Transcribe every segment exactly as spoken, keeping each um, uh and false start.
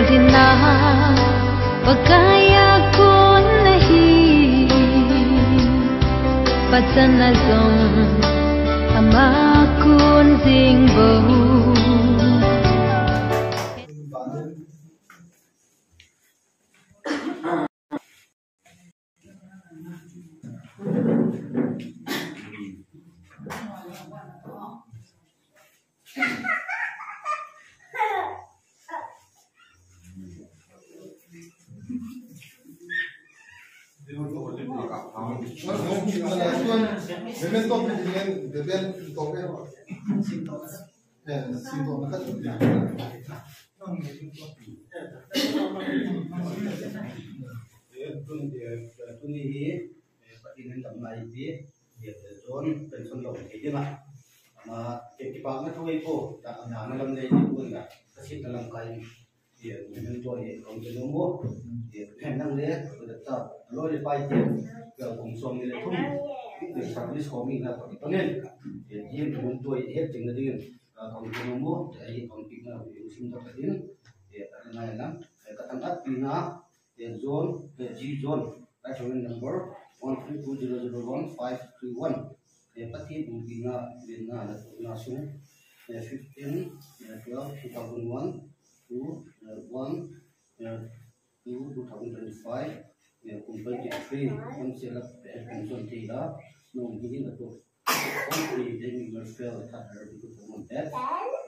Tina, Pakaiya kon nahi, pachatna jong ama kon jing bou. Tuni, eh, tuni hi, eh, Pathen in damna eipeh, eh, John pension lou thei dinga. Ama, eh, kipana thu eipeh, ta, ta na lam lei ni pun ka, ka sit na lam kai. Memento hi kong kenu mo. Nang le, ta, loi le pai te, kong som ni le thum, service kong mi na kong tonen. Memento hi het jing na ding, kong kenu mo, ai kong pik na, yung sim ta ka din. Ngai lang, ka tang at pina, John, G John, reference number one three two zero zero one five three one. Pathen bung pina, pina, na, na sung, fifteen, twelve, two thousand one, to, uh, one, uh, two, two thousand twenty-five, uh, kum twenty-three, kum sela, uh, pension thei la, no, giving a to, company, then you will fail, that are people who want that,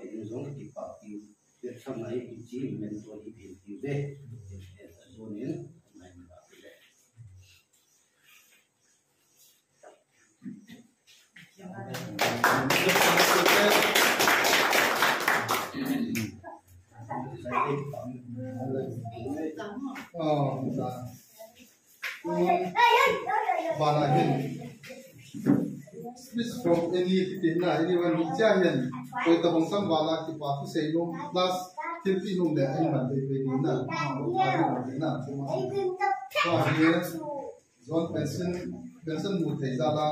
and you don't keep up, you get some money, you see, you may not be able to do that. Yes, yes, that's one in, my, my, Vana hin. Please from any, any, anyone, ni cha hin. Koi tabang sam vana kipa thu seinom plus thilpeh nom le, anyone, they, they, na. Vana hin. John pension, pension mu thei jal a,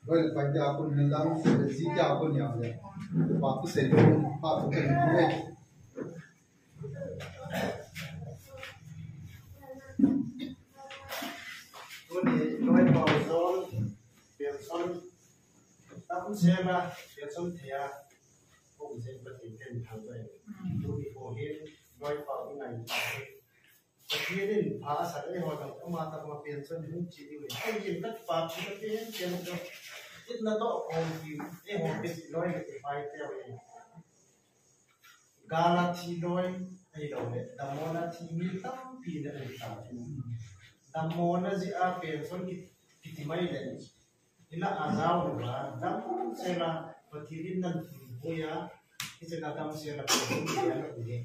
loi le pai te a kon hin lang, le ji te a kon yang le, pa tu sei tu, pa tu ken tu e. Tuni loi pau John pension, ta kun se ma, pension thei a, ko se pa te ken thang ko e. Tuni ko hin, loi pau ngai. Pathen in pha asah eiho dang ama tah ma pension hung chi diu. Ahin ka pa chu ka pen pen to. Itna to kong ki eiho pe si loi le pai te ve. Gal a thi loi, ahilou le, dammo a thi mi tampi le ahi ta. Dammo a jeh a pension ki, kiti mai le. Ila a jao le ba, damsela, Pathen in nan thum hoya, hiche na damsela, Pathen in nan thum hoya.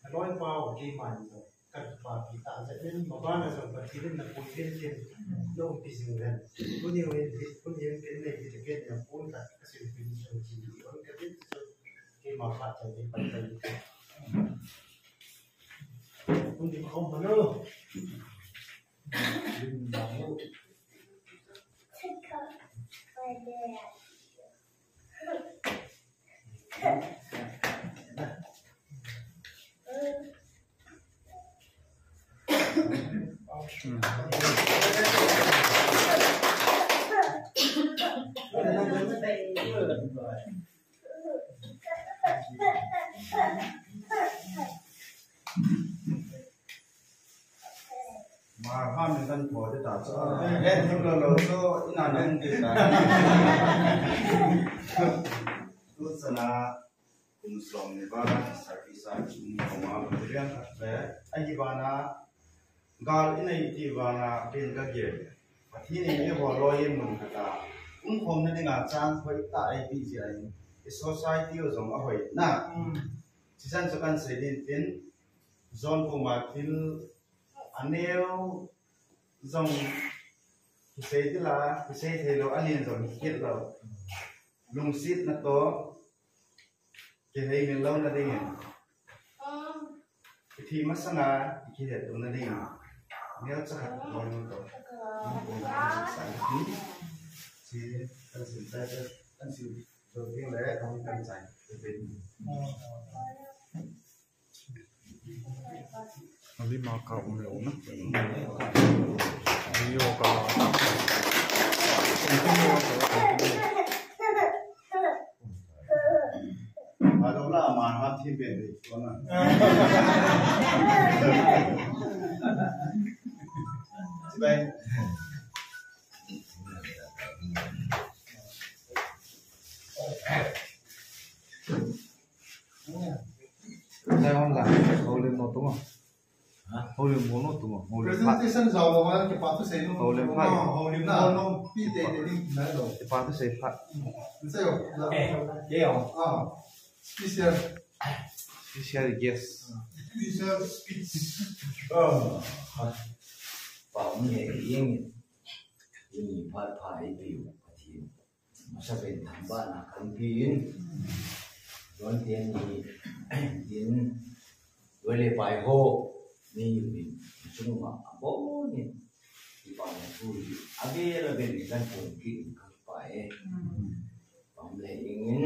Ka loi pau, keima in jong, ka pa pi ta jat in, ma ba na jong, Pathen in na pui ven ven, na umpi jing ven. Tuni hin, tuni hin, pen nei, pen nei, pen na pun ta, ka sin pin jong, chi ni, on ka tin, keima pa ta, keima pa ta. Tuni ma om ma lo. Ma, ha, min kan pho de ta chu. Eh, thim lo lo chu, ina na hung de ta. Tu chana, kum som ni ba, service a, kum som a, kum riang khat le, ahi bana, gal inei ti bana, pen ka gel. Pathen in eiho loi in mun khat a, um khom na dinga chance hoi tah eipe jeh in, i society u jong ahoi na. Chisan chu kan sei din tin, John koma thil aneo jong kisei tila, kisei thei lou, anen jong kikit lou. Lungsetna toh, kihei mil louna dingin. Kithi masanga, kihettohna dingin. Neocha khat bol toh. Nangkoma kisei sa. Chi, kan sin chai, kan sin ding le, kan kan chai. Alima ka um lou na. Ayo ka. Alo la ma ha thi pen de ko na. Bye. Sai hon la, houlim no tuma. Ha? Houlim mo no tuma. Houlim phat. Presentation jao lo, kipa thu sei no. Houlim phat. Ah, houlim na, no, pi te te ding na lo. Kipa thu sei phat. Sei yo. Eh, ke yo. Ah, special. Special guest. Special speech. Ah, pa um ye ying. Ying phat phat i pi u phat hi. Masa pen thangvahna kahin pe in, John Teni, tin, Wele Pai ho, ni yu in, sung ma, abo ni, i pa na tu, abe la be ni kan pon ki in kan pa e. Pam le ing in,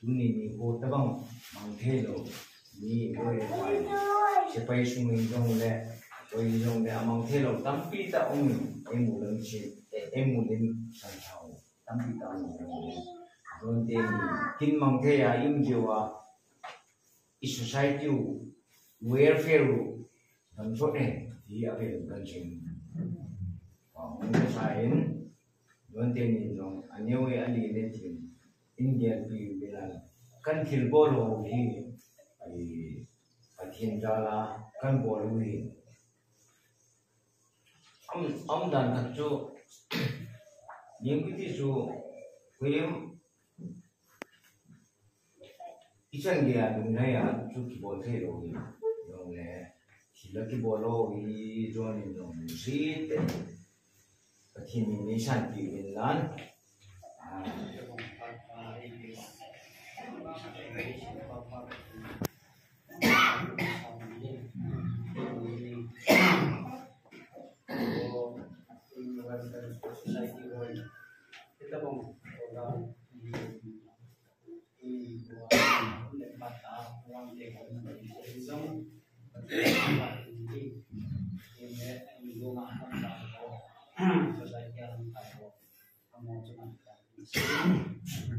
tuni ni ho tabang, mang thei lou, ni Wele Pai, sepai sung in jong le, koi jong le, amang thei lou, tampi ta um, e mu lang chin, e, e mu lim san chao. Tampi ta um. Don te ni kin mang thei a, im diu a, i society u, welfare u, dan so ne, ti a pen dan chin. A, mun sa in, don te ni jong, a neo e a li ne tin, Indian pi u bilal, kan thil bol ho hi, ai, Pathen jal a, kan bol u hi. Am, am dan khat chu, ning kiti chu, koi em, i chan gei a lunglhai a chu kibol thei lou hi. Jong le, thil a kibol lou hi, John in jong si te. Pathen in nei sanpeh uvin lang. Ah.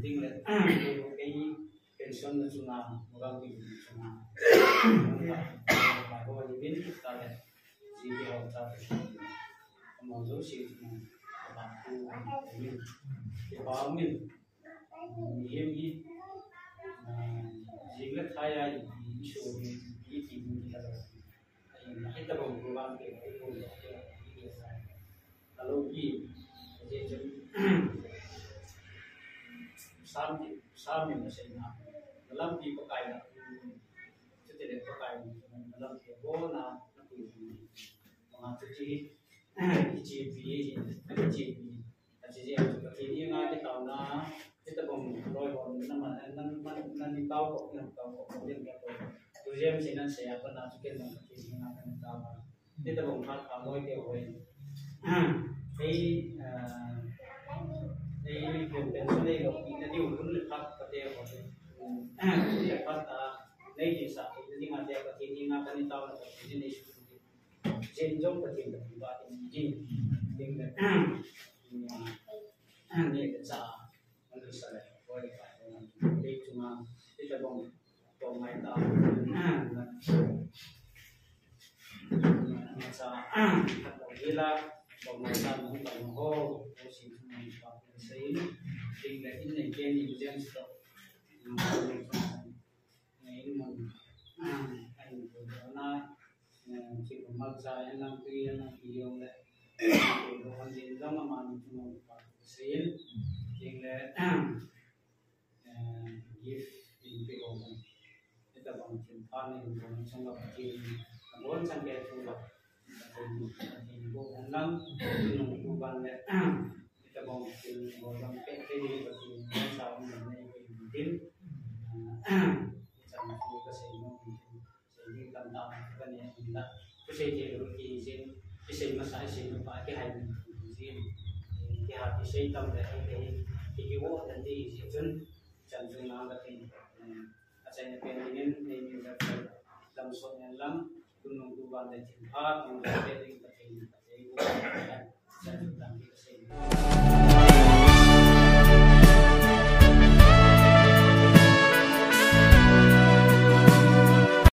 Ding le, kei pension na chunga, moral ki chunga. Mai ho ni min ta le, ji ki ho ta le. Amo jo si chunga, ba ku min. Ki ba min. Ni hem ni. Ji le thai a i, i so ni, i ti ni ta le. Ai, na hita bang program ke, ai ko ke, ke sa. Alo ki, je je. Sam ki, sam ni na sei na. Lam ki Pakai na. Chute le Pakai na lam ki bo na, na ku. Ma chu chi, chi pi, chi pi. Achi je chu Pathen henga kitaona, hitabang loi hon, na man, na, na, na ni tao ko, na tao ko, ko len ka ko. Tu jem se nan se a ko na chu ken bang Pathen henga kan tao. Hitabang phat phat loi te hoi. Ei, ah, ei ko pen so nei lo, na diu kun le phat phat te hoi. Le phat ta, nei di sa, ni nga te Pathen henga kan tao na Pathen nei su. Jin jong Pathen Pathen ba tin jin. Tin le. Ni le cha. Ani sa le. Koi ka. Ni chunga. Ita bong. Bong mai ta. Ni cha. Bong mai ta. Bong mai ta. Bong mai ta. Ho. Ho si chunga. Ba tin sei. Tin le in ne ke ni jin sa. Ni chunga. Nei mun, ah, ai mun ko na, eh, chi ko mal cha en lang tui en lang tui jong le, ko han din jong ama mun ko pa sin, tin le, eh, gift in pe ko. Ita bang tin pa ni ko chung la pa tin, a bon chang ke chu la. Pathen, Pathen ko hung lang, nung ko ban le, ita bong Pathen ko lang pe, pe ni Pathen ko sa hung lang nei ko din. Chan ko ka sei mo, sei ni kan ta ka ni la. Ko sei te ro ki jin, ki sei ma sa sei no pa ki hai ni jin. Ki ha ki sei tam le, ki, ki wo dan di jin. Chan ko na ka tin. A chai na pen ni nen, nei ni la, lam so nen lang. Tunung tuban le thilpha tong le te ding Pathen in Pathen in